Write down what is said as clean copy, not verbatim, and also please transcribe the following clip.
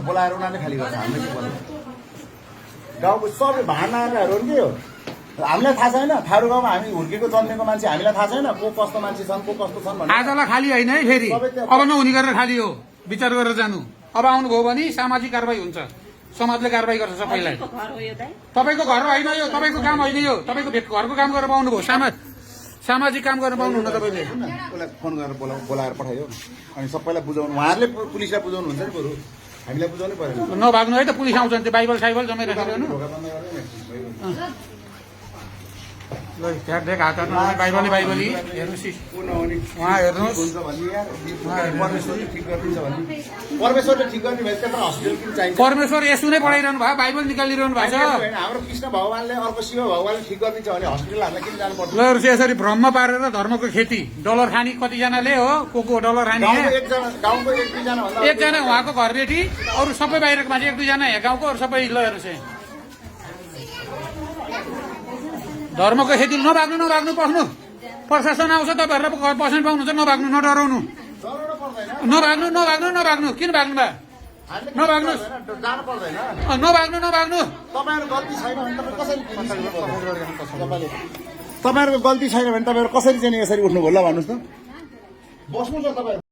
बोलाएर उनीहरूले खाली गर्छ हामीले के बोल्नु गाउँको सबै भाँडाहरू के हो हामीलाई थाहा छैन थारू गाउँमा हामी हुर्केको जन्मेको मान्छे हामीलाई थाहा छैन को कस्तो मान्छे छन् को कस्तो छन् भन्ने आजलाई खाली होइन है फेरि अब नहुने गरेर खाली हो विचार गरेर जानु अब आउनुभयो भने सामाजिक कारबाही हुन्छ समाजले कारबाही गर्छ सबैलाई तपाईँको घर होइन यो तपाईँको काम होइन यो तपाईँको घरको काम गरेर पाउनुभयो सामाजिक काम गरेर पाउनुहुन्न तपाईँले उसलाई फोन गरेर बोलाएर पठाइयो अनि सबैलाई बुझाउनु उहाँहरूले पुलिसलाई बुझाउनु हुन्छ नि बरु हामीलाई बुझाउनै परेन नभाग्नु है त पुलिस आउँछ त्यो बाइबल साइबल जमाइ राखिरहनु ल त्यहाँ देख हातमा बाइबली बाइबली हेर्नुहोस् उहाँ हेर्नुहोस् परमेश्वरले ठिक गर्ने भए त्यहाँ हस्पिटल किन चाहिन्छ परमेश्वर यसो नै पढाइरहनु भयो बाइबल निकालिरहनु भएको छ हाम्रो कृष्ण भगवानले अर्को शिव भगवानले ठिक गरिदिन्छ भने हस्पिटल हामीलाई किन जानु पर्छ ल यसरी भ्रम पारेर धर्मको खेती डलर खाने कतिजनाले हो को डलर खाने गाउँको एक दुईजना एकजना उहाँको घर रेटी अरू सबै बाहिरको मान्छे एक दुईजना यहाँ गाउँको अरू सबै ल हेर्नुहोस् धर्मको खेती नभाग्नु पस्नु प्रशासन आउँछ तपाईँहरूलाई घर बस्नु पाउनुहुन्छ नभाग्नु नडराउनु नभाग्नु किन भाग्नु भा नभाग्नुहोस् नभाग्नु तपाईँहरूको गल्ती छैन भने तपाईँहरू कसरी चाहिँ यसरी उठ्नु भयो ल भन्नुहोस् त बस्नु छ तपाईँ